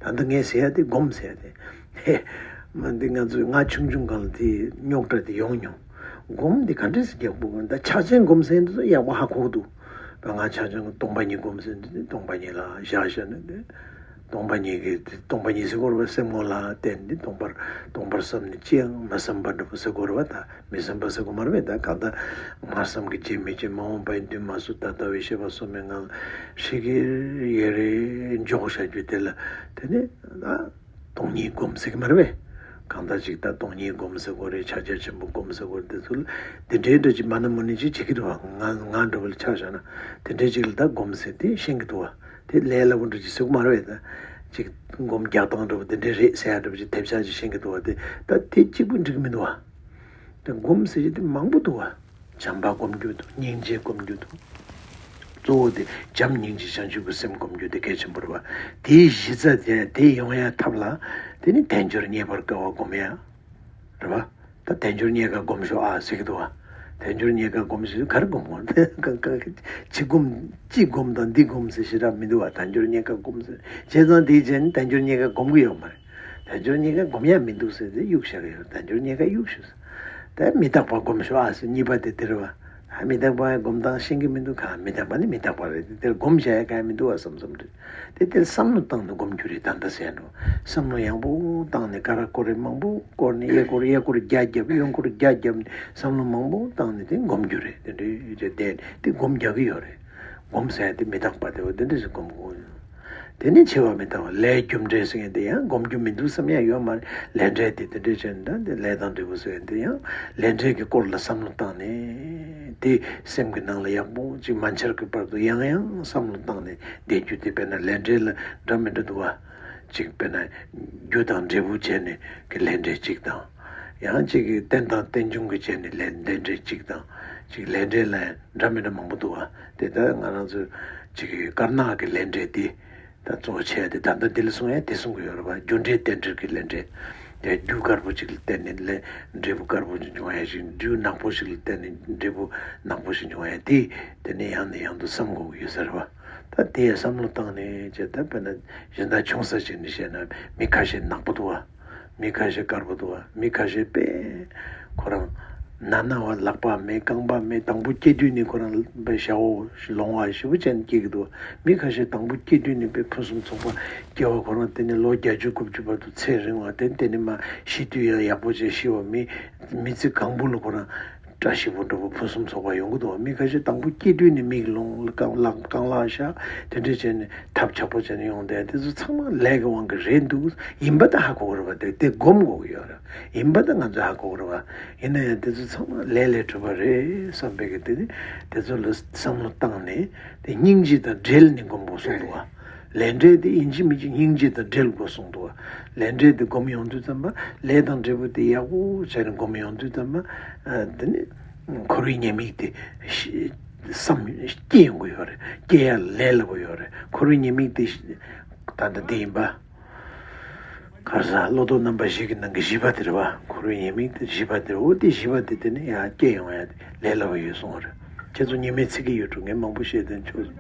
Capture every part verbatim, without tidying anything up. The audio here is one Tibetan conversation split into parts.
ད་ལྟ་ངས་ཟེར་ཡ་དེ་སྒོམ་ཟེར་ཡ་དེ། ཧེ། མ་འདི་ང་ཚོས་ང་ཆུང་ཆུང་སྒང་ལ་དེ་རྙོག་དྲ་དེ་ཡོང་མྱོང་། སྒོམ་འདི་ག་འདྲས་སེ་རྒྱག་དགོས་གོ། ད་ཕྱག་ཆེན་སྒོམ་ཟེར་འདི་ཚོ་ཡག་པོ་ཧ་གོ་གི་འདུག། ང་ཕྱག་ཆེན་སྟོང་པ་ཉིད་སྒོམ་ཟེར་འདི་སྟོང་པ་ཉིད་ལ་བཞག་བཞག་ནས་དེ། སྟོང་པ་ཉིད་ཀྱི་སྟོང་པ་ཉིད་ཟེར་དགོས་རེད་པ། སེམས་ངོ་ལ་བརྟེན་ཏེ་སྟོང་པར་སྟོང་པར་བསམ་ནས་ཅི་ཡང་མ་བསམ་པ་འདྲ་པོ་ཟེར་དགོས་རེད་པ། ད་མི་བསམ་པ་ཟེར་དགོས་མ་རེད་པས། ད་གང་ལྟར་སྔར་བསམ་གྱིས་རྗེས་མི་བྱེད། མ་འོངས་པ་ཡི་དུས་མ་བཟོད། ད་ལྟ་བས་ཤེས་པ་སོ་མའི་ངང་ཧྲིག་གེ་ཡེ་རེ་འཇོག་བྱ་རྒྱུ་དེ་ལ། དེ་ནི་ད་སྟོང་ཉིད་སྒོམ་ཟེར་གྱི་མ་རེད་པས། གང་ལྟར་ཅིག་ད་སྟོང་ཉིད་སྒོམ་ཟེར་དགོས་རེད། ཕྱག་རྒྱ་ཆེན་པོ་སྒོམ་ཟེར་དགོས་རེད། དེ་ཚོ་ལ་དེ་འདྲའི་འདྲ་ཅིག་མ་ན་མ་ནི་ཅིག་བྱེད་ཀྱི་འདུག་པ། ང་ང་འདྲ་པོ་ལ་ཆ་བཞག་ན་དེ་འདྲའི་ཅིག་ལ་ད་སྒོམ་ཟེར་དེ་ཤེས་ཀྱི་འདུག་པ། དེ་ལས་སླ་པོ་འདྲ་ཅིག་ཟེར་གྱི་མ་རེད་པས། ད་ཅིག་སྒོམ་རྒྱག་སྟངས་འདྲ་པོ་དེ་འདྲའི་རེད་ཟེར་ཡ་འདྲ་པོ་ཅིག་དེབ་ཆག་ཅིག་ཤེས་ཀྱི་འདུག་པ། དེ་ད་དེ་གཅིག་པུ་འགྲིག་གི་མི་འདུག་པ། དེ་སྒོམ་ཟེར་གྱི་དེ་མང་པོ་འདུག་པ། བྱམས་པ་སྒོམ་རྒྱུ་འདུག། སྙིང་རྗེ་སྒོམ་རྒྱུ་འདུག། གཙོ་བོ་དེ་བྱམས་སྙིང་རྗེ་བྱང་ཆུབ་ཀྱི་སེམས་སྒོམ་རྒྱུ་དེ་གལ་ཆེན་པོ་རེད་པ། དེའི་གཞི་རྩ་དེ་དེ་ཡོང་ཡ་ཐབས་ལ་དེ་ནི་དལ་འབྱོར་རྙེད་པར་དཀའ་བ་སྒོམ་ཡ་རེད་པ། ད་དལ་འབྱོར་རྙེད་དཀའ་སྒོམ་ཤོག་ཨ་ཟེར་གྱི་འདུག་པ། དལ་འབྱོར་རྙེད་དཀའ་སྒོམ་ཞེས་ག་རེ་སྒོམ་དགོས། ཅི་སྒོམ་ཅི་སྒོམ་དང་འདི་སྒོམ་ཟེར་ཞེ་དྲག་མི་འདུག་པ། དལ་འབྱོར་རྙེད་དཀའ་སྒོམ་ཟེར་བྱས་ཙང་དེའི་རྗེས་ནི་དལ་འབྱོར་རྙེད་དཀའ་སྒོམ་གྱི་ཡོད་མ་རེད། དལ་འབྱོར་རྙེད་དཀའ་སྒོམ་ཡ་མི་འདུག་ཟེར་ཏེ་གཡུག་བཞག་གི་ཡོད། དལ་འབྱོར་རྙེད་དཀའ་གཡུག་ཞོག་ཟེར། ད་མི་རྟག་པ་སྒོམ་ཤོག་ཨ་ཟེར་གཉིས་པ་དེ་དེ་རེད་པ། ཨ་མི་རྟག་པ་སྒོམ་སྟངས་ཤེས་ཀྱི་མི་འདུག་ག། མི་རྟག་པ་ནི་མི་རྟག་པ་རེད། དེ་དེར་སྒོམ་བྱ་ཡ་གང་ཡང་མི་འདུག་པ་བསམ་བསམ་རེད། དེ་དེར་བསམ་བློ་བཏང་ནས་སྒོམ་རྒྱུ་རེད། ད་ལྟ་ཟེར་ཡ་འགྲོ། བསམ་བློ་ཡང་པོ་བཏང་ནས་ཀ་ར་ཀོ་རེ་མང་པོ་བསྐོར་ནས་གཡས་སྐོར་གཡས་སྐོར་བརྒྱ་བརྒྱབ། གཡོན་སྐོར་བརྒྱ་བརྒྱབ་ནས་བསམ་བློ་མང་པོ་བཏང་ནས་དེ་སྒོམ་རྒྱུ་རེད། དེ་འདྲའི་རེད་དེ། དེ་སྒོམ་རྒྱག་གི་ཡོད་རེད། སྒོམ་ཟེར་ཡ་དེ་མི་རྟག་པ་དེ་འོ་དེ་འདྲ་ཞིག་སྒོམ་དགོས། དེ་ནི་འཆི་བ་མི་རྟག་པ། ལས་རྒྱུ་འབྲས་ཟེར་མཁན་དེ་ཡང་སྒོམ་རྒྱུ་མི་འདུག་བསམ་ཡ་ཡོད་མ་རེད། ལས་འབྲས་དེ་དེ་འདྲས་བྱས་ནས་ད་དེ་ལས་དང་འབྲས་བུ་ཟེར་མཁན་དེ་ཡང་ལས་འབྲས་ཀྱི་སྐོར་ལ་བསམ་བློ་བཏང་ནས་དེ་སེམས་ཀྱི་ནང་ལ་ཡག་པོ་ཅིག་མ་འཆར་གྱི་བར་དུ་ཡང་ཡང་བསམ་བློ་བཏང་ནས་བསྡད་རྒྱུ་དེ། དཔེར་ན་ལས་འབྲས་ལ་འདྲ་མི་འདྲ་འདུག་པ། ཅིག་དཔེར་ན་རྒྱུ་དང་འབྲས་བུ་བྱས་ནས་ཀྱི་ལས་འབྲས་གཅིག་དང་། ཡང་ཅིག་གི་རྟེན་དང་རྟེན་འབྱུང་གི་བྱས་ནས་ལས་ལས་འབྲས་གཅིག་དང་། ཅིག་ལས་འབྲས་ལ་འདྲ་མི་འདྲ་མང་པོ་འདུག་པ། དེ་ལྟར་ང་རང་ཚོ་ཅིག་གི་དཀར་ནག་གི་ལས་འབྲས་དེ་ད་གཙོ་ཆེ་བ་དེ་ད་ལྟ་འདི་ལ་གསུང་ཡ་དེ་གསུང་གི་ཡོད་རེད་པ། རྒྱུ་འབྲས་རྟེན་འབྲེལ་གྱི་ལས་འབྲས་དེ། རྒྱུ་དཀར་པོ་ཅིག་ལ་བརྟེན་ནས་ལས་འབྲས་བུ་དཀར་པོ་ཅིག་འབྱུང་ཡ་ཞིག། རྒྱུ་ནག་པོ་ཞིག་ལ་བརྟེན་ནས་འབྲས་བུ་ནག་པོ་ཞིག་འབྱུང་ཡ་དེ། དེ་ནས་ཡང་ནས་ཡང་དུ་བསམ་དགོས་ཀྱི་ཡོད་ས་རེད་པ། ད་དེ་ཡ་བསམ་བློ་བཏང་ནས་བྱས། ད་དཔེར་ན་གཞན་དག་ཆུང་ས་ཅིག་ནས་བཤད་ན་མི་ཁ་ཤས་ནག་པོ་འདུག་པ། མི་ཁ་ཤས་དཀར་པོ་འདུག་པ། མི་ཁ་ཤས་དཔེ་ཁོ་རང་ན་ན་བ་ལག་པ་མེད་རྐང་པ་མེད། དང་པོ་སྐྱེས་དུས་ནས་ཁོ་རང་དཔེ་ཞ་བོ་ལོང་བ་ཞེ་པོ་ཅན་སྐྱེ་གི་འདུག་པ། མི་ཁ་ཤས་དང་པོ་སྐྱེས་དུས་ནས་དཔེ་ཕུན་སུམ་ཚོགས་པ་སྐྱེ་བ་ཁོ་རང་དེ་ནས་ལོ་བརྒྱད་ཅུ་དགུ་བཅུ་བར་དུ་ཚེ་རིང་བ་དེ། དེ་ནས་མར་ཤི་དུས་ཡང་ཡག་པོ་བྱས་ཤི་བ། མི་མི་ཚེ་གང་པོ་ལ་ཁོ་རང་བཀྲ་ཤིས་པོ་འདྲ་པོ་ཕུན་སུམ་ཚོགས་པ་ཡོང་གི་འདུག་པ། མི་ཁ་ཤས་དང་པོ་སྐྱེས་དུས་ནས་མིག་ལོང་རྐང་ལག་རྐང་ལག་ཤག་དེ་འདྲ་བྱས་ནས་ཐབས་ཆག་པོ་བྱས་ནས་ཡོང་དེ། དེ་ཚོ་ཚང་མ་ལས་ཀྱི་དབང་གིས་རེད་འདུག། ཡིན་པ་ད་ཧ་གོ་གི་རེད་པ། དེ་དེ་སྒོམ་དགོས་ཀྱི་ཡོད་རེད། ཡིན་པ་ད་ང་ཚོས་ཧ་གོ་གི་རེད་པ། ཡིན་ན་ཡང་དེ་ཚོ་ཚང་མ་ལས་ལས་གྲུབ་པ་རེད་བསམ་པའི་གི་དེ་ནི་དེ་ཚོ་ལ་བསམ་བློ་བཏང་ནས་དེ་སྙིང་རྗེ་དང་འབྲེལ་ནས་སྒོམ་དགོས་གསུངས་འདུག་པ། ལས་འབྲས་དེ་ཡིན་གཅིག་མིན་གཅིག་སྙིང་རྗེ་དང་འབྲེལ་དགོས་གསུངས་འདུག་པ། ལས་འབྲས་དེ་སྒོམ་ཡོང་དུས་ཙམ་པ། ལས་དང་འབྲས་བུ་དེ་ཡག་པོ་བྱས་ནས་སྒོམ་ཡོང་དུས་ཙམ་པ། ཨ། དེ་ནི་འཁོར་བའི་ཉེས་དམིགས་དེ་ཤི་བསམ་སྐྱེ་ཡོང་གི་ཡོད་རེད། སྐྱེ་ཡ་ལས་སླ་པོ་ཡོད་རེད། འཁོར་བའི་ཉེས་དམིགས་དེ་ཤི་ད་ལྟ་འདི་ཡིན་པ། ག་རེ་ཟ། བློ་ལྡོག་རྣམ་པ་བཞི་གི་ནང་གི་བཞི་པ་དེ་རེད་པ། འཁོར་བའི་ཉེས་དམིགས་དེ་བཞི་པ་དེ་རེད། འོ་དེ་བཞི་པ་དེ་དེ་ནི་ཡང་སྐྱེ་ཡོང་ཡ་དེ་ལས་སླ་པོ་ཡོད་གསུངས་པ་རེད། ཁྱེད་ཚོ་ཉི་མའི་ཚིག་གི་ཡོད་འགྲོ། ངས་མང་པོ་བཤད་དོན་ཆོག།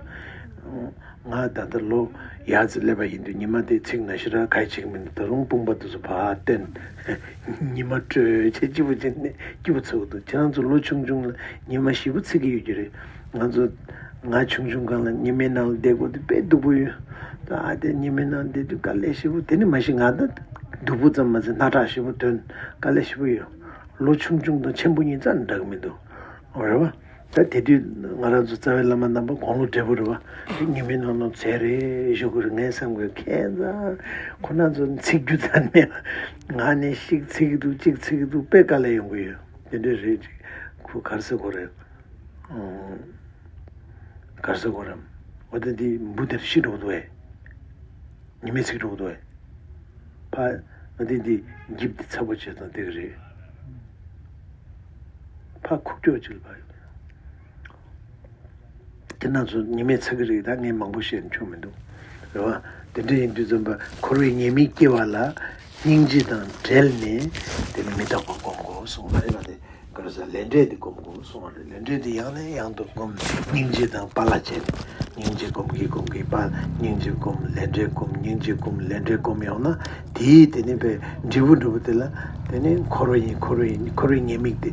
ང་ད་ལྟ་ལོ་ཡར་ཙམ་སླེབས་པ་ཡིན་དུས་ཉི་མ་དེ་ཚིག་ནང་ཞེ་དྲག་ག་ཡེ་བྱེད་ཀྱི་མི་འདུག། ད་རུང་དཔུང་པ་དེ་ཚོ་ཕར་བསྟན། ཉི་མ་དྲོས་ཆེ་སྐྱིད་པོ་བྱས་ནས་སྐྱིད་པོ་ཚོར་གི་འདུག། ཁྱེད་རང་ཚོ་ལོ་ཆུང་ཆུང་ལ་ཉི་མ་ཞེ་པོ་ཚིག་གི་ཡོད་ཀྱི་རེད། ང་ཚོ་ང་ཆུང་ཆུང་སྒང་ལ་ཉི་མའི་ནང་ལ་བསྡད་དགོས་དུས་དཔེ་སྡུག་པོ་ཡོད། ད་ཨ་དེ་ཉི་མའི་ནང་བསྡད་དུས་དཀའ་ལས་ཞེ་པོ། དེ་ནི་མ་གཞི་ང་ད་སྡུག་པོ་ཙམ་མ་ཟད་སྣ་ཁྲག་ཞེ་པོ་ཐོན། དཀའ་ལས་ཞེ་པོ་ཡོད། ལོ་ཆུང་ཆུང་དང་ཆེན་པོ་གཉིས་རྩ་ནས་འདྲ་གི་མི་འདུག། འོ་རེད་པ། ད་དེ་དུས་ང་རང་ཚོ་རྩ་བའི་བླ་མ་རྣམ་པ་དགུང་ལོ་བགྲེས་པོ་རེད་པ། དེ་ཉི་མའི་ནང་ལ་ཚེ་རེ་བཞུགས་ཀྱི་རེད། ངས་བསམ་གི་ཁྱེད་ཚོ་ཁོ་རང་ཚོ་ཚིག་རྒྱུ་ཙམ་མེད། ང་ནི་ཞིག་ཚིག་གི་འདུག་ཅིག་ཚིག་གི་འདུག། དཔེ་དཀའ་ལས་ཡོང་གི་ཡོད། དེ་འདྲ་རེད་ཅིག། ཁོ་ག་རེ་ཟེར་དགོས་རེད། ཨང་། ག་རེ་ཟེར་དགོས་རེད། འོ་དེ་འདི་འབུ་དེར་ཤི་འགྲོ་གི་འདུག་ཨེ། ཉི་མའི་ཚིག་འགྲོ་གི་འདུག་ཨེ། ཕ། འོ་དེ་འདི་འཇིབ་དེ་ཚ་པོ་བྱས་ཙང་དེ་གི་རེད། ཕ་ཁུག་ཀྱོག་ཅིག་ལ་ཕ་ཡོད། དེ་ན་ཚོ་ཉི་མའི་ཚིག་གི་རིགས་ད་ངས་མང་པོ་བཤད་ན་ཆོག་མི་འདུག། རེད་བ། དེ་འདྲ་ཡིན་དུས་ཙམ་པ་འཁོར་བའི་ཉེས་དམིགས་སྐྱེ་བ་ལ་སྙིང་རྗེ་དང་བྲལ་ནས་དེ་ནི་མི་རྟག་པ་སྒོམ་དགོས་གསུངས་པ་རེད་བ། དེ་ག་རེ་ཟེར། ལས་འབྲས་དེ་སྒོམ་དགོས་གསུངས་པ་རེད། ལས་འབྲས་དེ་ཡང་ནས་ཡང་དུ་སྒོམ། སྙིང་རྗེ་དང་པཱ་ལགས་བྱས་ནས་ སྙིང་རྗེ་སྒོམ་གྱིན་སྒོམ་གྱིན་པ། སྙིང་རྗེ་སྒོམ་ལས་འབྲས་སྒོམ། སྙིང་རྗེ་སྒོམ་ལས་འབྲས་སྒོམ་ཡོང་ན། དེའི་དེ་ནི་པའི་འབྲས་བུ་འབྲས་བུ་དེ་ལ་དེ་ནི་འཁོར་བའི་འཁོར་བའི་འཁོར་བའི་ཉེས་དམིགས་དེ་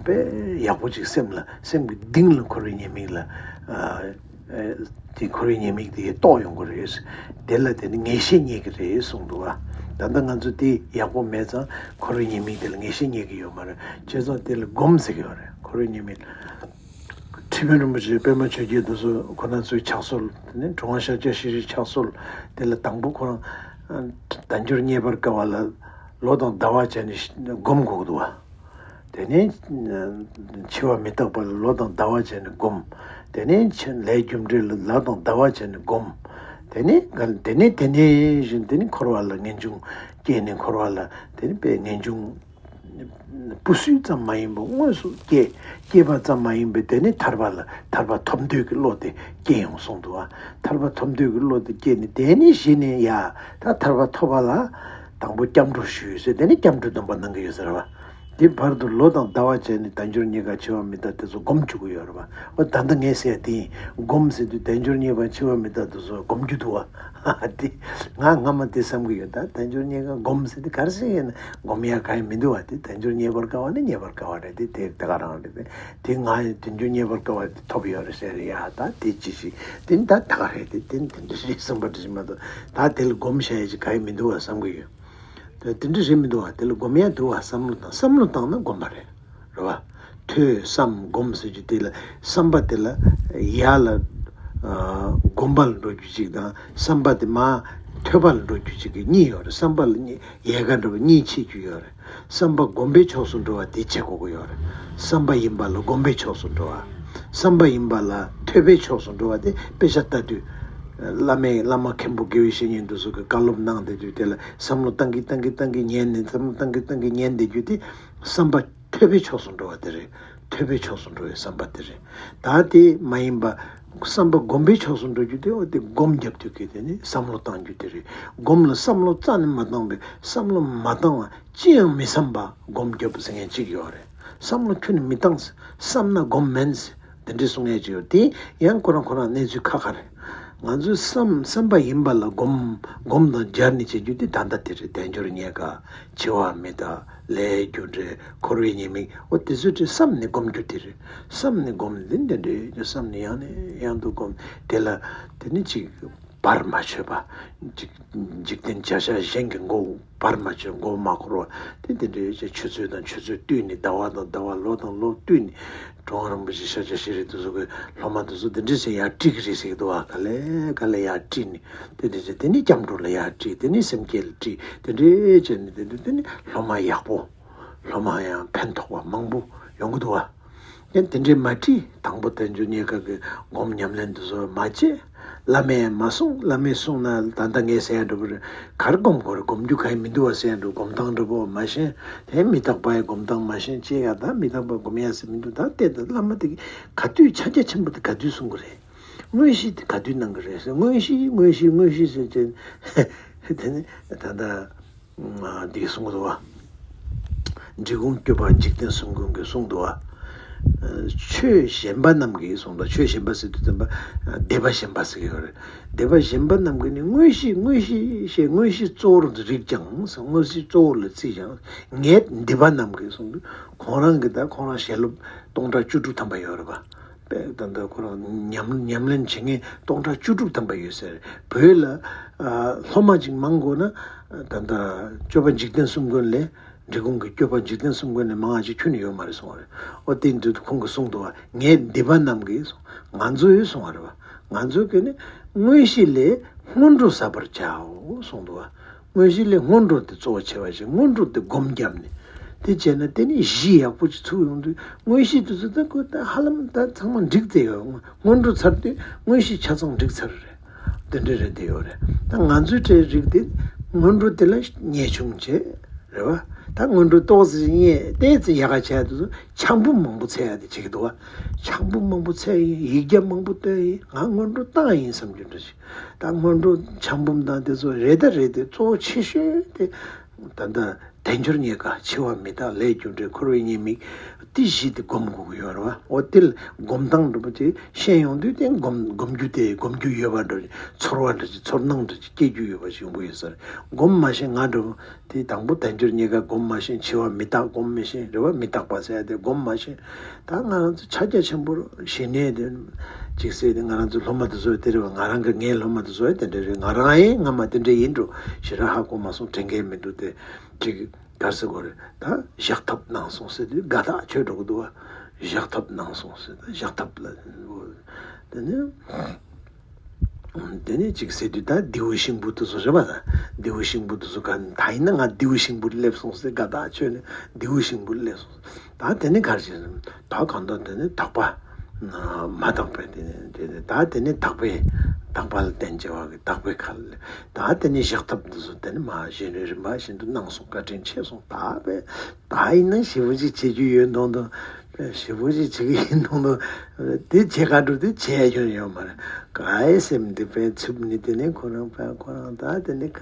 པའི་ཡག་པོ་ཅིག་སེམས་ལ་སེམས་ཀྱི་གཏིང་ལ་འཁོར་བའི་ཉེས་དམིགས་ལ། དེ་འཁོར་བའི་ཉེས་དམིགས་དེ་རྟོགས་ཡོང་གི་རེད། དེ་ལ་དེ་ནི་ངེས་ཤེས་རྙེད་ཀྱི་རེད་གསུངས་འདུག་བ། ད་ལྟ་ང་ཚོ་དེ་ཡག་པོ་མེད་ཙང་འཁོར་བའི་ཉེས་དམིགས་དེ་ལ་ངེས་ཤེས་རྙེད་ཀྱི་ཡོད་མ་རེད། བྱས་ཙང་དེ་ལ་སྒོམ་ཟེར་གྱི་ཡོད་རེད། འཁོར་བའི་ཉེས་དམིགས། ཁྲི་དཔོན་རིན་པོ་ཆེ་པད་མ་ཆོས་རྒྱལ་དེ་ཚོ་ཁོ་ན་ཚོའི་ཕྱག་སྲོལ། དེ་ནས་གྲུབ་དབང་ཤཱཀྱ་ཤྲཱི་རིའི་ཕྱག་སྲོལ། དེ་ལ་དང་པོ་ཁོ་རང་དལ་འབྱོར་རྙེད་པར་དཀའ་བ་ལ་ལོ་དང་ཟླ་བ་བྱས་ནས་སྒོམ་དགོས་ཀྱི་འདུག་བ། དེ་ནས་འཆི་བ་མི་རྟག་པ་ལ་ལོ་དང་ཟླ་བ་བྱས་ནས་སྒོམ། དེ་ནས་ལས་རྒྱུ་འབྲས་ལ་ལོ་དང་ཟླ་བ་བྱས་ནས་སྒོམ། དེ་ནས་དེ་ནས་དེ་ནས་བཞིན་དེ་ནས་འཁོར་བ་ལ་ངེས་འབྱུང་སྐྱེས་ནས་འཁོར་བ་ལ་དེ་ནས་པའི་ངེས་འབྱུང་སྤུ་སུས་ཙམ་མ་ཡིན་པ་དངོས་སུ་སྐྱེ། སྐྱེས་པ་ཙམ་མ་ཡིན་པའི་དེ་ནི་ཐར་པ་ལ་ཐར་པ་ཐོབ་འདོད་ཀྱི་བློ་དེ་སྐྱེ་ཡོང་གསུངས་འདུག་བ། ཐར་པ་ཐོབ་འདོད་ཀྱི་བློ་དེ་སྐྱེས་ནས་དེ་ནི་གཞི་ནས་ཡ་ད་ཐར་པ་ཐོབ་པ་ལ་དང་པོ་སྐྱབས་འགྲོ་ཞུས་ཟེར། དེ་ནི་སྐྱབས་འགྲོའི་སྡོམ་པ་གནང་གི་ཡོད་ཟེར་བ། དེ་བར་དུ་ལོ་དང་ཟླ་བ་བྱས་ནས་དལ་འབྱོར་རྙེད་དཀའ་འཆི་བ་མི་རྟག་དེ་ཚོ་སྒོམ་བཅུག་གི་ཡོད་རེད་བ། འོ་ད་ལྟ་ངས་ཟེར་ཡ་དེ་ཡིན། སྒོམ་ཟེར་དུས་དལ་འབྱོར་རྙེད་པ་འཆི་བ་མི་རྟག་དེ་ཚོ་སྒོམ་རྒྱུ་འདུག་བ། དེ་ང་སྔ་མ་དེ་བསམ་གྱི་ཡོད། ད་དལ་འབྱོར་རྙེད་དཀའ་སྒོམ་ཟེར་དེ་ག་རེ་ཟེར་ཡིན་ན་སྒོམ་ཡ་གང་ཡང་མི་འདུག་བ། དེ་དལ་འབྱོར་རྙེད་པར་དཀའ་བ་ནི་རྙེད་པར་དཀའ་བ་རེད། དེ་དེ་དེ་ག་རང་རེད། དེ་དེ་ང་ཡང་དལ་འབྱོར་རྙེད་པར་དཀའ་བ་དེ་ཐོབ་ཡོད་རེད་ཟེར། ཡ་ད་དེ་ཅི་ཞིག་དེ་ནི་ད་ད་ག་རེད། དེ་དེ་ནི་དེ་འདྲ་རེད་བསམ་པ་འདྲ་ཞིག་མ་གཏོགས་ད་དེ་ལ་སྒོམ་བྱ་ཡ་ཅིག་གང་ཡང་མི་འདུག་བ་བསམ་གྱི་ཡོད། དེ་དེ་འདྲ་རེད་མི་འདུག་བ། དེ་ལ་སྒོམ་ཡ་འདུག་བ། བསམ་བློ་བཏང་བསམ་བློ་བཏང་ན་སྒོམ་པ་རེད། རེད་བ། ཐོས་བསམ་སྒོམ་ཟེར་རྒྱུ་དེ་ལ་བསམ་པ་དེ་ལ་ཡར་ལ་ཨ་སྒོམ་པ་ལ་འགྲོ་རྒྱུ་ཅིག་དང་བསམ་པ་དེ་མར་ཐོས་པ་ལ་འགྲོ་རྒྱུ་ཅིག་གི་གཉིས་ཡོད་རེད། བསམ་པ་ལ་གཉིས་ཡལ་ག་འགྲོ་བ་གཉིས་ཕྱེ་རྒྱུ་ཡོད་རེད། བསམ་པ་སྒོམ་པའི་ཕྱོགས་སུ་འགྲོ་བ་དེ་བྱེད་དགོས་ཀྱི་ཡོད་རེད། བསམ་པ་ཡིན་པ་ལ་སྒོམ་པའི་ཕྱོགས་སུ་འགྲོ་བ། བསམ་པ་ཡིན་པ་ལ་ཐོས་པའི་ཕྱོགས་སུ་འགྲོ་བ་དེ་དཔེ་ཆ་ལྟ་དུས། བླ་མས་བླ་མ་མཁན་པོ་དགེ་བའི་བཤེས་གཉེན་དེ་ཚོ་གི་བཀའ་སློབ་གནང་བསྡད་དུས་དེ་ལ་བསམ་བློ་བཏང་གིན་བཏང་གིན་བཏང་གིན་ཉན་ནས་བསམ་བློ་བཏང་གིན་བཏང་གིན་ཉན་བསྡད་རྒྱུ་དེ་བསམ་པ་ཐོས་པའི་ཕྱོགས་སུ་འགྲོ་བ་དེ་རེད། ཐོས་པའི་ཕྱོགས་སུ་འགྲོ་བའི་བསམ་པ་དེ་རེད། ད་དེ་མ་ཡིན་པ་བསམ་པ་སྒོམ་པའི་ཕྱོགས་སུ་འགྲོ་རྒྱུ་དེ་འོ་དེ་སྒོམ་རྒྱབ་དུས་ཀྱི་དེ་ནི་བསམ་བློ་བཏང་རྒྱུ་དེ་རེད། སྒོམ་ལ་བསམ་བློ་རྩ་ནས་མ་བཏང་བའི་བསམ་བློ་མ་བཏང་བ་ཅི་ཡང་མི་བསམ་པ་སྒོམ་རྒྱབ་ཟེར་མཁན་གཅིག་ཡོད་རེད། བསམ་བློ་ཁྱོན་ནས་མི་བཏང་ཟེར། བསམ་ན་སྒོམ་མིན་ཟེར། དེ་འདྲའི་གསུང་ཡས་ཅིག་ཡོད། དེ་ཡང་ཁོ་རང་ཁོ་རང་གནས་ཚུལ་ཁ་ཁ་རེད། ང་ཚོས་བསམ་བསམ་པ་ཡིན་པ་ལ་སྒོམ། སྒོམ་དང་སྦྱར་ནས་བྱེད་རྒྱུ་དེ་ད་ལྟ་དེ་རེད། དལ་འབྱོར་རྙེད་དཀའ། འཆི་བ་མི་རྟག། ལས་རྒྱུ་འབྲས། འཁོར་བའི་ཉེས་དམིགས། འོ་དེ་ཚོ་དེ་བསམ་ནས་སྒོམ་རྒྱུ་དེ་རེད། བསམ་ནས་སྒོམ་ནས་འདི་འདྲ་རེད་བསམ་ནས་ཡང་ནས་ཡང་དུ་སྒོམ། དེ་ལ་དེ་ནི་ཅིག་བར་མ་ཆོད་པ། འཇིག་འཇིག་རྟེན་བྱ་བྱེད་གཞན་གྱི་མགོ་བར་མ་ཆོད། མགོ་མ་འཁོར་བ་དེ་དེ་འདྲའི་ཆུ་ཚོད་དང་ཆུ་ཚོད་བསྟུན་ནས། ཟླ་བ་དང་ཟླ་བ། ལོ་དང་ལོ་བསྟུན་ནས། གྲུབ་དབང་རིན་པོ་ཆེ་ཤཱཀྱ་ཤྲཱི་རི་དེ་ཚོ་གི་སློབ་མ་དེ་ཚོ་དེ་འདྲ་བྱས་ཡར་ཁྲིད་ཀྱི་རེད་ཟེར་གྱི་འདུག་བ། ག་ལེ་ག་ལེ་ཡར་ཁྲིད་ནས་དེ་འདྲ་བྱས། དེ་ནས་སྐྱབས་འགྲོ་ལ་ཡར་ཁྲིད། དེ་ནས་སེམས་བསྐྱེད་ལ་ཁྲིད། དེ་འདྲ་བྱས་ནས་དེ་འདྲ། དེ་ནས་སློབ་མ་ཡག་པོ། སློབ་མ་ཡང་ཕན་ཐོགས་པ་མང་པོ་ཡོང་གི་འདུག་བ། ཡང་དེ་འདྲའི་མ་ཁྲིད། དང་པོ་དལ་འབྱོར་རྙེད་དཀའ་གི་སྒོམ་ཉམས་ལེན་དེ་ཚོ་མ་བྱེད། བླ་མས་མ་གསུངས། བླ་མས་གསུངས་ན་ད་ལྟ་ངས་ཟེར་ཡ་འདྲ་པོ་རེད། ག་རེ་སྒོམ་དགོས་རེད། སྒོམ་རྒྱུ་གང་ཡང་མི་འདུག་བ་ཟེར་ཡ་འདྲ་པོ། སྒོམ་སྟངས་འདྲ་པོ་མ་ཤེས། དེ་མི་རྟག་པ་ཡི་སྒོམ་སྟངས་མ་ཤེས། ཅེས་ཡ་ད་མི་རྟག་པ་སྒོམ་ཡ་ཟེར་མི་འདུག་ད་ལྟའི་ད་བླ་མ་དེ་ག་དུས་ཕྱག་རྒྱ་ཆེན་པོ་དེ་ག་དུས་གསུང་གི་རེད། དངོས་གཞི་དེ་ག་དུས་གནང་གི་རེད་ཟེར། དངོས་གཞི་དངོས་གཞི་དངོས་གཞི་ཟེར་ཅེ་དེ་ནི་ད་ལྟ། འདི་གསུང་གི་འདུག་བ། འབྲི་གུང་སྐྱོབ་པ་འཇིག་རྟེན་གསུམ་མགོན་གྱིས་གསུངས་འདུག་བ། ཆོས་གཞན་པ་རྣམས་ཀྱིས་གསུངས་འདུག་ཆོས་གཞན་པ་ཟེར་དུས་ཙམ་པ་སྡེ་པ་གཞན་པ་ཟེར་གྱི་ཡོད་རེད། སྡེ་པ་གཞན་པ་རྣམས་ཀྱིས་ནི་དངོས་གཞི་དངོས་གཞི་ཞེས་དངོས་གཞི་གཙོ་བོར་རིགས་ཀྱང་། དངོས་གཞི་གཙོ་བོ་ལ་བརྩིས་ཀྱང་། ངས་སྡེ་པ་རྣམས་ཀྱིས་གསུངས་འདུག་ཁོང་རང་གི་ད་ཁོང་རང་ཞལ་སློབ་སྟོང་ཕྲག་བཅུ་དྲུག་ཐམ་པ་ཡོད་རེད་པ། དཔེ་ད་ལྟ་ཁོ་རང་ཉམས་ཉམས་ལེན་བྱེད་མཁན་སྟོང་ཕྲག་བཅུ་དྲུག་ཐམ་པ་ཡོད་ཟེར། བོད་ལ་ཨ་སློབ་མ་ཅིག་མང་དགོས་ན་ད་ལྟ་སྐྱོབ་པ་འཇིག་རྟེན་གསུམ་མགོན་ལས། འབྲི་གུང་གི་སྐྱོབ་པ་འཇིག་རྟེན་གསུམ་མགོན་ལས་མང་བ་ཅིག་ཁྱོན་ནས་ཡོད་མ་རེད་གསུངས་པ་རེད། ཨོ་དེ་འདི་ཁོང་གིས་གསུངས་འདུག་བ། ངས་སྡེ་པ་རྣམས་ཀྱིས་གསུངས། ང་ཚོས་གསུངས་པ་རེད་བ། ང་ཚོས་ཀྱིས་ནི་དངོས་གཞི་ལས་སྔོན་འགྲོ་བསགས་པར་བྱའོ་གསུངས་འདུག་བ། དངོས་གཞི་ལས་སྔོན་འགྲོ་དེ་གཙོ་བོ་བྱས་པ་ཞིག་སྔོན་འགྲོ་དེ་སྒོམ་བརྒྱབ་ནས། དེ་བྱས་ན་དེ་ནི་གཞི་ཡག་པོ་ཅིག་ཚུགས་ཡོང་དུས་དངོས་གཞི་དེ་ཚོ་ད་ཁོ་ད་ཧ་ལམ་ད་ཚང་མ་འགྲིག་བསྡད་ཡོད། སྔོན་འགྲོ་ཚར་དུས་དངོས་གཞི་ཆ་ཚང་འགྲིག་ཚར་རེད། དེ་འདྲ་རེད་བསྡད་ཡོད་རེད། ད་ང་ཚོའི་གྲས་རིགས་དེ་སྔོན་འགྲོ་དེ་ལ་ཉེས་ཆུང་བྱས་རེད་བ། ད་སྔོན་འགྲོ་ཏོག་ཙམ་རྙེད་ཏོག་ཙམ་ཡག་ག་བྱས་དེ་ཚོ་ཆག་འབུམ་མང་པོ་འཚོལ་ཡ་དེ་བྱེད་ཀྱི་འདུག་བ། ཆག་འབུམ་མང་པོ་འཚོལ་ཡིན། ཡིག་བརྒྱ་མང་པོ་བཏོན་ཡིན། ང་སྔོན་འགྲོ་བཏང་ཡིན་བསམ་རྒྱུ་འདྲ་ཞིག་ད་སྔོན་འགྲོ་ཆག་འབུམ་དང་དེ་ཚོ་རེད་ད་རེད་དེ་གཙོ་བོ་ཆེ་ཤོས་དེ་ད་ལྟ་ དལ་འབྱོར་རྙེད་དཀའ། འཆི་བ་མི་རྟག། ལས་རྒྱུ་འབྲས། འཁོར་བའི་ཉེས་དམིགས། དེ་བཞི་དེ་སྒོམ་དགོས་ཀྱི་ཡོད་རེད་བ། འོ་དེ་ལ་སྒོམ་སྟངས་འདྲ་པོ་ཅིག་ཤེས་ཡོང་དུས་དེ་སྒོམ་སྒོམ་རྒྱུ་དེ་སྒོམ་རྒྱུ་ཡོད་པ་འདྲ་ཅིག་ཚོར་བ་འདྲ་ཅིག་ཚོར་སྣང་འདྲ་ཅིག་སྐྱེ་རྒྱུ་ཡོད་པ་ཞིག་ཡོང་གི་ཡོད་ས་རེད། སྒོམ་མ་ཤེས། ང་འདྲ་པོ་དེ་དང་པོ་དལ་འབྱོར་རྙེད་དཀའ་སྒོམ་མ་ཤེས། འཆི་བ་མི་རྟག་སྒོམ་མི་ཤེས། རེད་བ། མི་རྟག་པ་ཟེར་ཡ་དེ་སྒོམ་མ་ཤེས། ད་ང་རང་ཚོ་ཕྱག་རྒྱ་ཆེན་པོ་ཞེ་ནས་དེ་ཅིག་ཟེར་ཏེ། ང་རང་ཚོ་སློབ་མ་དེ་ཚོ་དེ་རེད་བ། ང་རང་གི་ངའི་སློབ་མ་དེ་ཚོ་དེ་འདྲ་རེད། ང་རང་ཡིན་ང་མ་དེ་འདྲ་ཡིན་འགྲོ་ཞེ་དྲག་ཧ་གོ་མ་སོང་། དྲན་མཁན་མི་འདུག་སྟེ། ཅིག་ག་རེ་ཟེར་དགོས་རེད། ད་བཞག་ཐབས་གནང་སོང་ཟེར་དུས་དགའ་ཐག་ཆོད་འགྲོ་གི་འདུག་བ། བཞག་ཐབས་གནང་སོང་ཟེར། ད་བཞག་ཐབས་ལ་དེ་ནི། དེ་ནས་ཅིག་ཟེར་དུས་ད་རྡེའུ་ཤིང་བུ་དེ་ཚོ་རེད་པ། ད་རྡེའུ་ཤིང་བུ་དེ་ཚོ་ག་ད་ཡིན་ན་ང་རྡེའུ་ཤིང་བུར་སླེབས་སོང་ཟེར། དགའ་ཐག་ཆོད་ནས་རྡེའུ་ཤིང་བུར་སླེབས་སོང་། ད་དེ་ནས་ག་རེ་བྱས་ཟེར་ན། ད་གང་ལྟར་དེ་ནས་དག་པ། མ་དག་པའི་དེ་ནས་དེ་ནས་ད་དེ་ནས་དག་པའི་དག་པ་ལ་བརྟེན་བྱས་པ་གི་དག་པའི་ཁ་ལ། ད་དེ་ནས་བཞག་ཐབས་དེ་ཚོ་དེ་ནས་མ་གཞི་ནས་རིམ་པ་བཞིན་དུ་གནང་སོང་། བཀའ་དྲིན་ཆེ་སོང་། ད་པས་ད་ཡིན་ན་ཞེ་པོ་ཅིག་བྱེད་རྒྱུ་ཡོད་མདོག་མདོག་པས་ཞེ་པོ་ཅིག་བྱེད་ཀྱི་ཡིན་མདོག་མདོག་དེ་བྱེད་ག་འགྲོ་དེ་བྱེད་ཡ་ཁྱོན་ཡོད་མ་རེད། ག་ཡེ་སེམས་འདི་པས་ཚུབ་ནི་དེ་ནས་ཁོ་རང་པས་ཁོ་རང་ད་དེ་ནས་ག་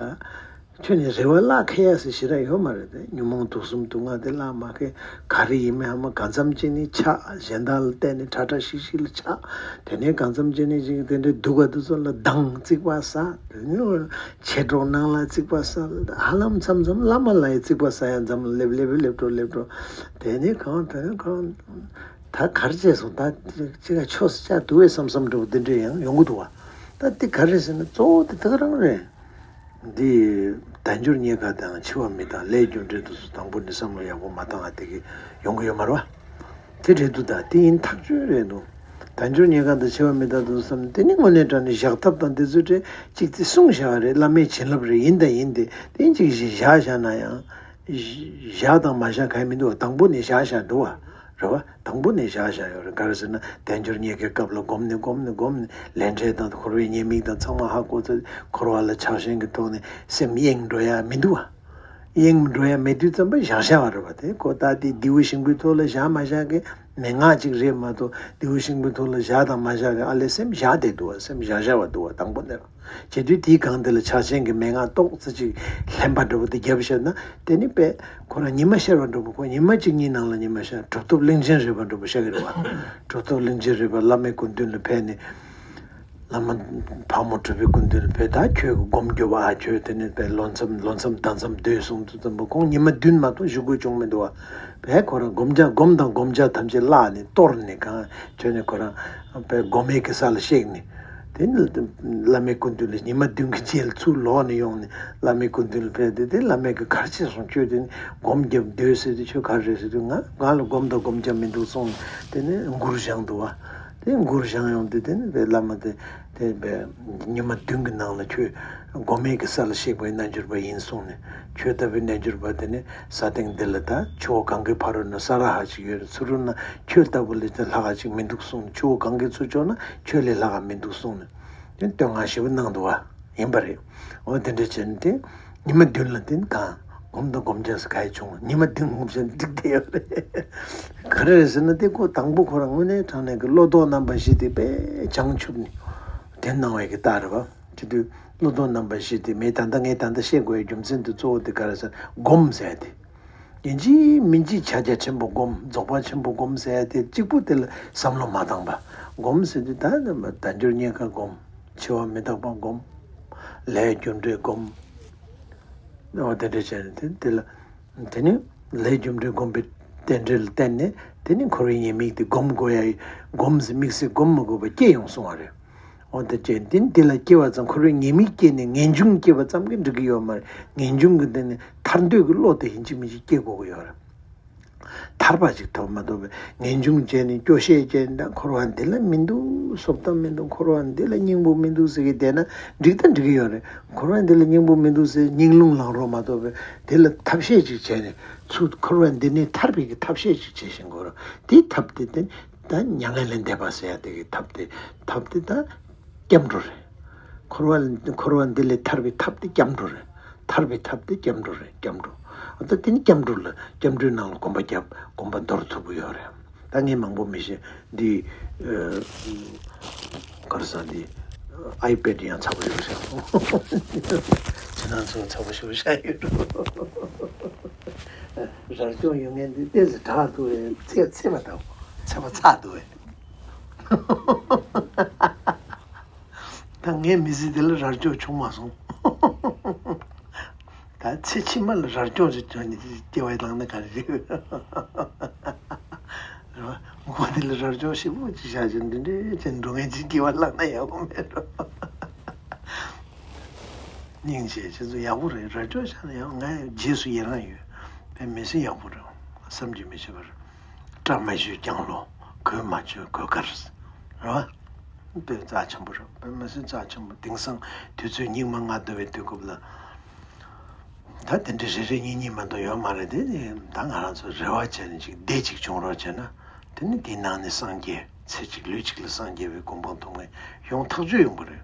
ཁྱོད་ནི་རེ་བ་བརླག་ཁེ་ཡ་སི་ཞེ་དྲག་ཡོད་མ་རེད་དེ། ཉོན་མོངས་དུག་གསུམ་དུག་ལྔ་དེ་བརླག་མ་ཁེ། ག་རེ་ཡིན་མིན་ཧ་མ་གང་འཚམ་ཅིག་ནི་ཆགས། གཞན་དག་ལ་བལྟས་ནས་ཁྲ་ཁྲ་ཤིག་ཤིག་ལ་ཆགས། དེ་ནས་གང་འཚམ་ཅིག་ནི་ཅིག་དེ་འདྲའི་སྡུག་ག་དེ་ཚོ་ལ་སྡང་རྩིག་པ་ཟ། དེ་ནས་མཆེད་གྲོགས་ནང་ལ་རྩིག་པ་ཟ། ཧ་ལམ་མཚམས་མཚམས་བླ་མ་ལ་ཡི་རྩིག་པ་ཟ་ཡ་མཚམས་ལ་སླེབས་སླེབས་སླེབས་འགྲོ་སླེབས་འགྲོ། དེ་ནས་གང་དེ་ནས་གང་ད་ག་རེ་བྱས་སོང་། ད་ཅི་ག་ཆོས་སུ་བཅའ་འདུག་བས་བསམ་བསམ་འདྲ་པོ་དེ་འདྲ་ཡང་ཡོང་གི་འདུག་བ། ད་དེ་ག་རེ་ཟེར་ན་གཙོ་བོ་དེ་དེ་ག་རང་རེད། འདི་དལ་འབྱོར་རྙེད་དཀའ་དང་འཆི་བ་མི་རྟག་ལས་རྒྱུ་འབྲས་དེ་ཚོ་དང་པོ་ནས་བསམ་བློ་ཡག་པོ་མ་བཏང་བ་དེ་གི་ཡོང་གི་ཡོད་མ་རེད་བ། དེ་རེད་འདུག་ད་དེ་ཡིན་ཐག་ཆོད་རེད་འདུག་དལ་འབྱོར་རྙེད་དཀའ་དང་འཆི་བ་མི་རྟག་དེ་ཚོ་བསམ་དེ་ནི་དངོས་གནས་དྲང་གནས་བཞག་ཐབས་དང་དེ་ཚོའི་གྲས་གཅིག་དེ་གསུངས་བཞག་པ་རེད། བླ་མའི་བྱིན་རླབས་རེད། ཡིན་དང་ཡིན་ཏེ་དེ་གཅིག་བཞག་བཞག་བཞག་ན་ཡང་བཞག་དང་མ་བཞག་གང་ཡང་མི་འདུག་བ། དང་པོ་ནས་བཞག་བཞག་འདུག་བ། རེད་བ། དང་པོ་ནས་བཞག་བཞག་ཡོད་རེད། ག་རེ་ཟེར་ན་དལ་འབྱོར་རྙེད་དཀའི་སྐབས་ལ་སྒོམ་ནས་སྒོམ་ནས་སྒོམ་ནས་ལས་འབྲས་དང་འཁོར་བའི་ཉེས་དམིགས་དང་ཚང་མ་ཧ་གོ་ཚར། འཁོར་བ་ལ་ཆགས་ཞེན་གྱི་ཐོག་ནས་སེམས་གཡེང་འགྲོ་ཡ་མི་འདུག་བ། གཡེང་འགྲོ་ཡ་མེད་དུས་ཙམ་པ་བཞག་བཞག་པ་རེད་བ། དེ་ཁོ་ད་དེ་རྡེའུ་ཤིང་བུའི་ཐོག་ལ་བཞག་མ་བཞག་གི་མན་ངག་ཅིག་རེད་མ་གཏོགས། རྡེའུ་ཤིང་བུའི་ཐོག་ལ་བཞག་དང་མ་བཞག་གི་ཨ་ལས་སེམས་བཞག་བསྡད་འདུག་བ། སེམས་བཞག་བཞག་པ་འདུག་བ། དང་པོ་ནས་བྱེད་དུས་དེའི་སྒང་དེ་ལ་ཆགས་ཞེན་གྱི་མན་ངག་ཏོག་ཙམ་ཅིག་ལྷན་པ་འདྲ་པོ་དེ་བརྒྱབ་བཞག་ན་དེ་ནི་དཔེ་ཁོ་རང་ཉི་མ་ཤར་བ་འདྲ་པོ། ཁོ་ཉི་མ་གཅིག་གཉིས་ནང་ལ་ཉི་མ་ཤར། གྲུབ་ཐོབ་གླིང་ཆེན་རོལ་པ་འདྲ་པོ་ཤར་གི་རེད་བ། གྲུབ་ཐོབ་གླིང་ཆེན་རོལ་པ་བླ་མའི་སྐུ་མདུན་ལ་ཕེབས་ནས། བླ་མ་ཕག་མོ་གྲུ་པའི་སྐུ་མདུན་ལ་ཕེབས། ད་ཁྱོད་ཀྱི་སྒོམ་རྒྱོབ་ཨ། ཁྱོད་དེ་ནས་དཔེ་ལོ་མཚམས་ལོ་མཚམས་ཟླ་མཚམས་སྡོད་གསུངས་དུས་ཙམ་པ་ཁོང་ཉི་མ་བདུན་མ་གཏོགས་བཞུགས་དགོས་བྱུང་མི་འདུག་བ། དཔེ་ཁོ་རང་སྒོམ་རྒྱག་སྒོམ་དང་སྒོམ་རྒྱག་ཐམས་ཅད་བརླག་ནས་གཏོར་ནས་གང་ཁྱོད་ནས་ཁོ་རང་དཔེ་སྒོམ་མེད་ཀྱི་ས་ལ་གཤེགས་ནས། དེ་ནི་བླ་མའི་སྐུ་མདུན་ལ་ཉི་མ་བདུན་གྱི་རྗེས་ལ་ཚུར་ལོག་ནས་ཡོང་ནས་བླ་མའི་སྐུ་མདུན་ལ་ཕེབས་ཏེ། དེ་བླ་མས་ཀྱི་ག་རེ་བྱས་སོང་། ཁྱོད་དེ་ནི་སྒོམ་རྒྱབ་སྡོད་ཟེར་དུས་ཁྱོད་ག་རེ་རེད་ཟེར་དུས། ང་ང་ལ་སྒོམ་དང་སྒོམ་རྒྱག་མི་འདུག་གསུངས། དེ་ནས་མགུར་བཞེངས་འདུག་བ། དེ་མགུར་བཞེངས་ཡོང་དུས་དེ་ནི་དཔེ་བླ་མ་དེ་དེ་དཔེ་ཉི་མ་བདུན་གྱི་ནང་ལ་ཁྱོད་སྒོམ་མེད་ཀྱི་ས་ལ་གཤེགས་པའི་རྣལ་འབྱོར་པ་ཡིན་གསུངས་ནས། ཁྱོད་ལྟ་བུའི་རྣལ་འབྱོར་པ་དེ་ནི་ས་སྟེང་འདི་ལ་ད་ཆུ་བོ་གངྒཱའི་ཕ་རོལ་ན་ས་ར་ཧ་ཅིག་ཡོད་རེད། ཚུར་རོལ་ན་ཁྱོད་ལྟ་བུ་ལས་ཀྱང་ལྷག་ག་ཅིག་མི་འདུག་གསུངས་ནས། ཆུ་བོ་གངྒཱའི་ཚུར་ཕྱོགས་ན་ཁྱོད་ལས་ལྷག་ག་མི་འདུག་གསུངས་ནས། དེ་བསྟོད་བསྔགས་ཞེ་པོ་གནང་འདུག་བ། ཡིན་པ་རེད། འོ་དེ་འདྲ་བྱས་ནས་དེ་ཉི་མ་བདུན་ལ་དེ་གང་སྒོམ་དང་སྒོམ་རྒྱག་ས་ག་ཡེ་བྱུང་། ཉི་མ་བདུན་སྒོམ་བྱས་འགྲིག་བསྡད་ཡོད་རེད། ག་རེ་རེད་ཟེར་ན་དེ་ཁོ་དང་པོ་ཁོ་རང་དངོས་གནས་དྲང་གནས་ཀྱི་བློ་ལྡོག་རྣམ་པ་བཞི་དེ་དཔེ་བྱང་ཆུབ་ནས་དེ་གནང་བའི་གི་རྟགས་རེད་བ། དེ་དུས་བློ་ལྡོག་རྣམ་པ་བཞི་དེ་མེད། ད་ལྟ་ངས་ད་ལྟ་བཤད་དགོས་པའི་རྒྱུ་མཚན་དེ་གཙོ་བོ་དེ་ག་རེ་ཟེར་ན་སྒོམ་ཟེར་ཡ་དེ། ཡིན་གཅིག་མིན་གཅིག་ཕྱག་རྒྱ་ཆེན་པོ་སྒོམ། རྫོགས་པ་ཆེན་པོ་སྒོམ་ཟེར་ཡ་དེ་གཅིག་པུ་དེ་ལ་བསམ་བློ་མ་བཏང་བ། སྒོམ་ཟེར་དུས་ད་ནི་དལ་འབྱོར་རྙེད་དཀའ་སྒོམ། འཆི་བ་མི་རྟག་པ་སྒོམ། ལས་རྒྱུ་འབྲས་སྒོམ། འོ་དེ་འདྲ་བྱས་ནས་དེ་དེ་ལ་དེ་ནི་ལས་རྒྱུ་འབྲས་སྒོམ་པའི་རྟེན་འབྲེལ་ལ་བརྟེན་ནས་དེ་ནི་འཁོར་བའི་ཉེས་དམིགས་དེ་སྒོམ་དགོས་ཡ་ཡི། སྒོམ་ཟེར་དམིགས་བསལ་སྒོམ་མི་དགོས་པ་སྐྱེ་ཡོང་གསུང་བ་རེད། འོ་དེ་ཅན་དེ་འདི་ལ་སྐྱེ་བ་ཙམ། འཁོར་བའི་ཉེས་དམིགས་སྐྱེས་ནས་ངེས་འབྱུང་སྐྱེ་བ་ཙམ་གྱིས་འགྲིག་གི་ཡོད་མ་རེད། ངེས་འབྱུང་གི་སྟེང་ནས་ཐར་འདོད་ཀྱི་བློ་དེ་ཡིན་གཅིག་མིན་གཅིག་སྐྱེ་དགོས་ཀྱི་ཡོད་རེད། ཐར་པ་ཅིག་ཐོབ་མ་ཐོབ་པའི་ངེས་འབྱུང་བྱས་ནས་སྐྱོ་ཤས་བྱས་ནས། ད་འཁོར་བ་འདི་ལ་མི་འདུག་བསོད་ནམས་མི་འདུག་འཁོར་བ་འདི་ལ་སྙིང་པོ་མི་འདུག་ཟེར་གི་བསྡད་ན་འགྲིག་ད་འགྲིག་གི་ཡོད་རེད། འཁོར་བ་འདི་ལ་སྙིང་པོ་མི་འདུག་ཟེར་སྙིང་རླུང་ལངས་རོགས་མ་ཐོབ་པའི་དེ་ལ་ཐབས་ཤེས་ཅིག་བྱས་ནས་ཚུར་འཁོར་བ་འདི་ནས་ཐར་བའི་གི་ཐབས་ཤེས་ཅིག་བྱེད་བཞིན་དགོས་རེད། དེའི་ཐབས་དེ་དེ། ད་མྱ་ངན་ལས་འདས་པ་ཟེར་ཡ་དེ་གི་ཐབས་དེ། ཐབས་དེ་ད་སྐྱབས་འགྲོ་རེད། འཁོར་བ་འཁོར་བ་འདི་ལས་ཐར་བའི་ཐབས་དེ་སྐྱབས་འགྲོ་རེད། ཐར་བའི་ཐབས་དེ་སྐྱབས་འགྲོ་རེད། སྐྱབས་འགྲོ། ད་དེ་ནི་སྐྱབས་འགྲོ་ལ་སྐྱབས་འགྲོའི་ནང་ལ་གོམ་པ་རྒྱབ། གོམ་པ་འདོར་ཐུབ་ཀྱི་ཡོད་རེད། ད་ངས་མང་པོ་མི་བཤད། འདི་ཨ་ག་རེ་ཟེར། འདི་ ཨའི་པེ་ཌི་ཡང་ཚ་པོ་ཞེ་པོ་ཞིག་ཁྱེད་རང་ཚོ་ཚ་པོ་ཞེ་པོ་ཞིག་ཡོད་འགྲོ། རབ་བྱུང་ཡོད་མཁན་འདི་ཏོག་ཙམ་དྲག་འདུག་བས། ཚད་ཚད་པ་དང་ཚད་པ་ཚ་འདུག་བས། ད་ངའི་མི་ཚེ་འདི་ལ་རབ་བྱུང་བྱུང་མ་སོང་། ད་ཚེ་ཕྱི་མ་ལ་རབ་བྱུང་ཞིག་བྱུང་ནས་སྐྱེ་བ་བླངས་ན་ག་རེ་རེད། རེད་བ། འོ་འདི་ལ་རབ་བྱུང་ཞིག་པོ་ཅིག་བཞག་ཅིག་འདི་འདྲའི་ཅན་འགྲོ་མཁན་ཅིག་སྐྱེ་བ་བླངས་ན་ཡག་པོ་མེད་འགྲོ། སྙིང་རྗེ། ཁྱེད་ཚོ་ཡག་པོ་རེད། རབ་བྱུང་བཞག་ན་ཡག་ང་རྗེས་སུ་ཡི་རང་ཡོད། དཔེ་མི་སྲིད་ཡག་པོ་རེད། བསམ་གྱིས་མི་ཁྱབ་པ་རེད། སྐྲ་མ་བཞུས་རྐྱང་ལོ། གོས་མ་བཅོས་གོས་དཀར། རེད་བ། དཔེ་རྩ་ཆེན་པོ་རེད། དཔེ་མི་སྲིད་རྩ་ཆེན་པོ། དེང་སང་དུས་ཚོད་སྙིགས་མ་ལྔ་བདོ་བའི་དུས་སྐབས་ལ། ད་དེ་འདྲ་རེ་རེ་གཉིས་གཉིས་མ་གཏོགས་ཡོད་མ་རེད་དེ། ད་ང་རང་ཚོ་རེ་བ་བྱས་ནས་ཅིག་བདེ་ཅིག་བྱུང་རོགས་བྱས་ན། དེ་ནི་དེའི་ནང་ནས་སངས་རྒྱས། ཚེ་གཅིག་ལུས་གཅིག་ལ་སངས་རྒྱས་པའི་གོ་འཕང་ཐོབ་མཁན་ཡོང་ཐག་ཆོད་ཡོང་གི་རེད།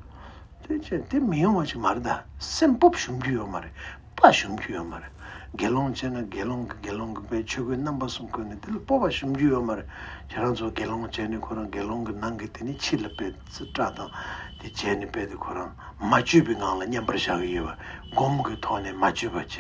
དེ་བྱས་དེ་མི་ཡོང་བ་ཞིག་མ་རེད། ད་སེམས་སྤོབས་ཞུམ་རྒྱུ་ཡོད་མ་རེད། དཔའ་ཞུམ་རྒྱུ་ཡོད་མ་རེད། དགེ་སློང་བྱས་ན་དགེ་སློང་གི་དགེ་སློང་གི་དཔེ་ཆོས་གོས་རྣམ་པ་གསུམ་གོན་ནས་དེ་ལ་སྤོབས་པ་ཞུམ་རྒྱུ་ཡོད་མ་རེད། ཁྱེད་རང་ཚོ་དགེ་སློང་བྱས་ནས་ཁོ་རང་དགེ་སློང་གི་ནང་གི་དེ་ནི་ཕྱི་ལ་དཔེ་སྐྲ་དང་དེ་བྱས་ནས་དཔེ་དེ་ཁོ་རང་མ་བཅོས་པའི་ངང་ལ་མཉམ་པར་བཞག་གི་ཡོད་པ། སྒོམ་གྱི་ཐོག་ནས་མ་བཅོས་པ་བྱས།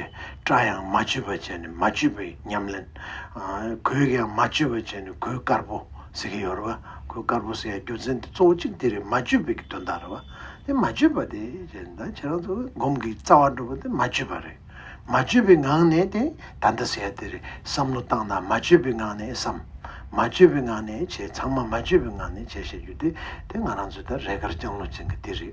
སྐྲ་ཡང་མ་བཅོས་པ་བྱས་ནས་མ་བཅོས་པའི་ཉམས་ལེན། ཨ། གོས་ཀྱང་མ་བཅོས་པ་བྱས་ནས་གོས་དཀར་པོ་ཟེར་གྱི་ཡོད་རེད་བ། གོས་དཀར་པོ་ཟེར་ཡ་རྒྱུ་མཚན་དེ་གཙོ་བོ་གཅིག་དེ་རེད། མ་བཅོས་པའི་གི་དོན་དག་རེད་བ། དེ་མ་བཅོས་པ་དེ་བྱས་ན་ད་ཁྱེད་རང་ཚོ་སྒོམ་གྱི་རྩ་བ་འགྲུབ་པ་དེ་མ་བཅོས་པ་རེད། མ་བཅོས་པའི་ངང་ནས་དེ་ད་ལྟ་ཟེར་ཡ་དེ་རེད། བསམ་བློ་བཏང་ན་མ་བཅོས་པའི་ངང་ནས་བསམ། མ་བཅོས་པའི་ངང་ནས་བྱས། ཚང་མ་མ་བཅོས་པའི་ངང་ནས་བྱས་བཤད་རྒྱུ་དེ། དེ་ང་རང་ཚོ་ད་རེས་འགའ་ལྕང་ལོ་ཅན་གྱི་དེ་རེད།